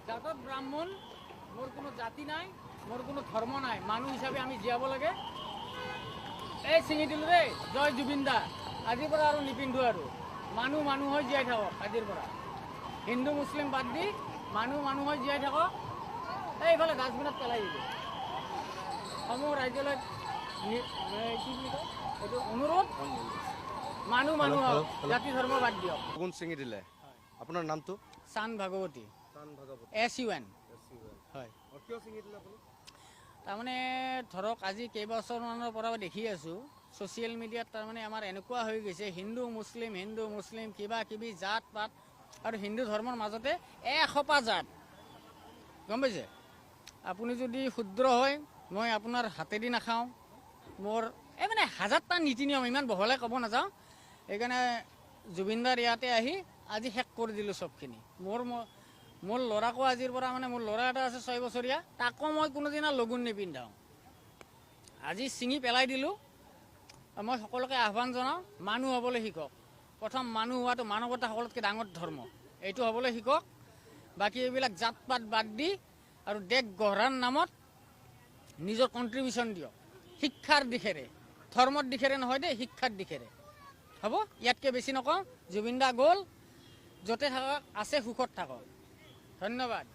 জাতত ব্ৰাহ্মণ, মোৰ কোনো জাতি নাই, মোৰ কোনো ধৰ্ম নাই, মানুহ হিচাপে আমি জীয়াব লাগে। এই ছিঙি দিলোঁ দেই, জয় জুবিন দা। আজিৰ পৰা আৰু নিপিন্ধো আৰু। মানুহ মানুহ হৈ জীয়াই থাকক আজিৰ পৰা। হিন্দু মুছলিম বাদ দি মানুহ মানুহ হৈ জীয়াই থাকক। এইফালে ডাষ্টবিনত পেলাই দিলোঁ। সমূহ ৰাইজলৈ কি বুলি কয় এইটো অনুৰোধ, মানুহ মানুহ হওক, জাতি ধৰ্ম বাদ দিয়ক। কোন ছিঙি দিলে? আপোনাৰ নামটো? চান ভাগৱতী, এছ ইউ এন। হয়। কিয় ছিঙি দিলে আপুনি? তাৰমানে ধৰক আজি কেইবছৰমানৰ পৰা দেখি আছোঁ ছ'চিয়েল মিডিয়াত, তাৰমানে আমাৰ এনেকুৱা হৈ গৈছে হিন্দু মুছলিম, হিন্দু মুছলিম, কিবা কিবি জাত পাত, আৰু হিন্দু ধৰ্মৰ মাজতে এসোপা জাত, গম পাইছে? আপুনি যদি শূদ্ৰ হয়, মই আপোনাৰ হাতেদি নাখাওঁ। মোৰ এই মানে হাজাৰটা নীতি নিয়ম, ইমান বহলাই ক'ব নাযাওঁ। সেইকাৰণে জুবিনদাৰ ইয়াতে আহি আজি শেষ কৰি দিলোঁ চবখিনি। মোৰ ল'ৰাকো আজিৰ পৰা, মানে মোৰ ল'ৰা এটা আছে 6 বছৰীয়া, তাকো মই কোনোদিনা লগুণ নিপিন্ধাওঁ। আজি ছিঙি পেলাই দিলোঁ। মই সকলোকে আহ্বান জনাওঁ, মানুহ হ'বলৈ শিকক। প্ৰথম মানুহ হোৱাটো মানৱতা সকলোতকৈ ডাঙৰ ধৰ্ম, এইটো হ'বলৈ শিকক। বাকী এইবিলাক জাত পাত বাদ দি আৰু দেশ গঢ়াৰ নামত নিজৰ কণ্ট্ৰিবিউশ্যন দিয়ক, শিক্ষাৰ দিশেৰে, ধৰ্মৰ দিশেৰে নহয় দেই, শিক্ষাৰ দিশেৰে। হ'ব, ইয়াতকৈ বেছি নকওঁ। জুবিন দা গ'ল, য'তে থাকক আছে সুখত থাকক। ধন্যবাদ।